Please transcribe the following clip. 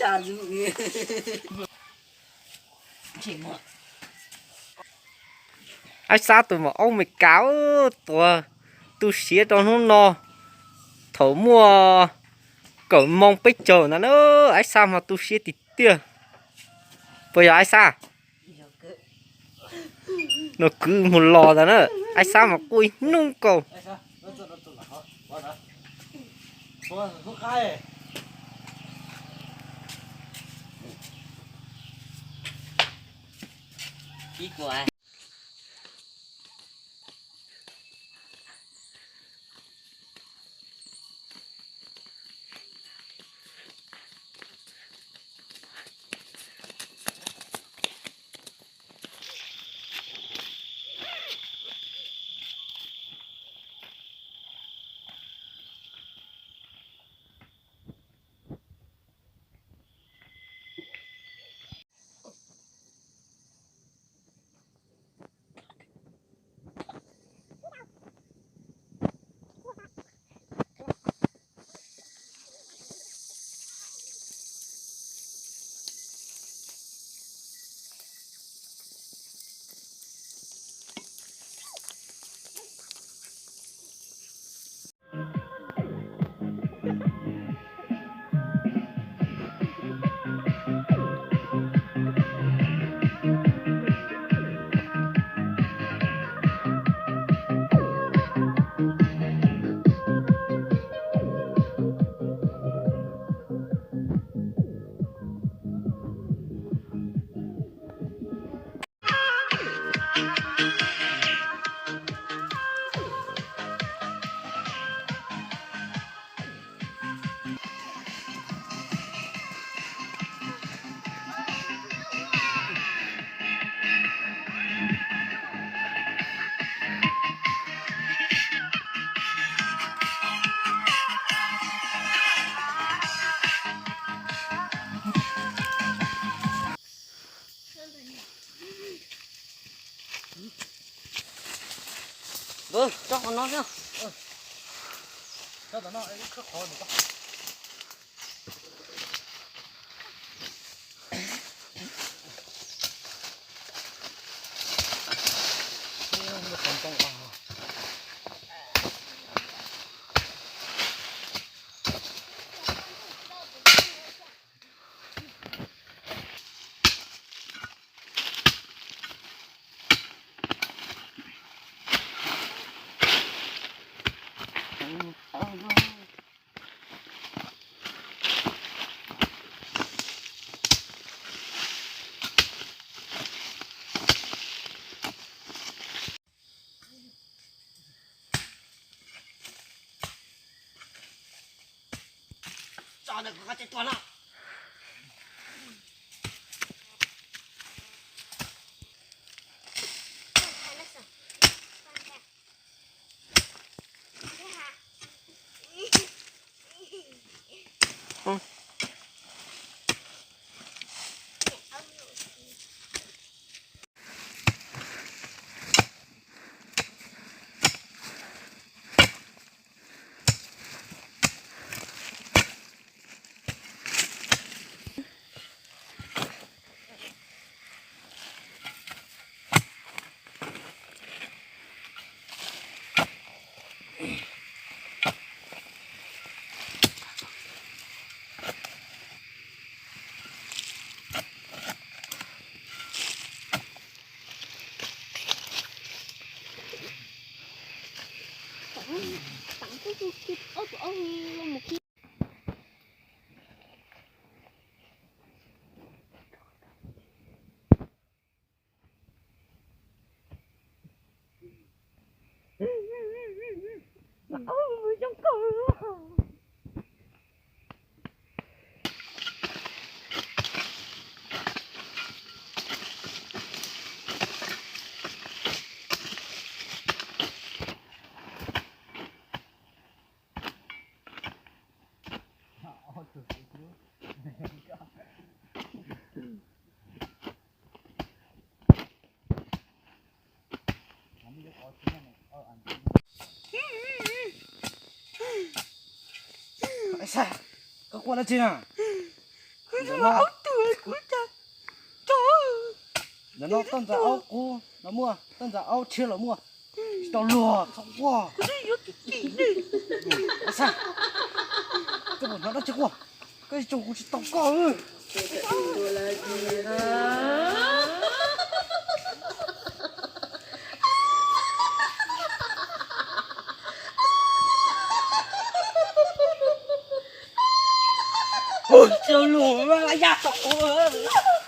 Aib Xab tus maum aub Meskas tuav tu siav rau hnub no, thaum muaj kaum moos peb caug ntawd na, Aib Xab mas tu siab tiag tiag. Puas yog Aib Xab? No kwv mus los ntawd na, Aib Xab mas quaj ib hnub nkaus. Koj quaj dab tsi na? Ntawm no, ntawm no toj ntxas aub qub los muaj, toj ntxas aub tshiab los muaj. Tsis tau luag, txhob quaj. Xav, koj puas hnov dab tsi quaj? Koj tsis tsoo kuv tsis tau koj. Ua rau luag ya tom ua.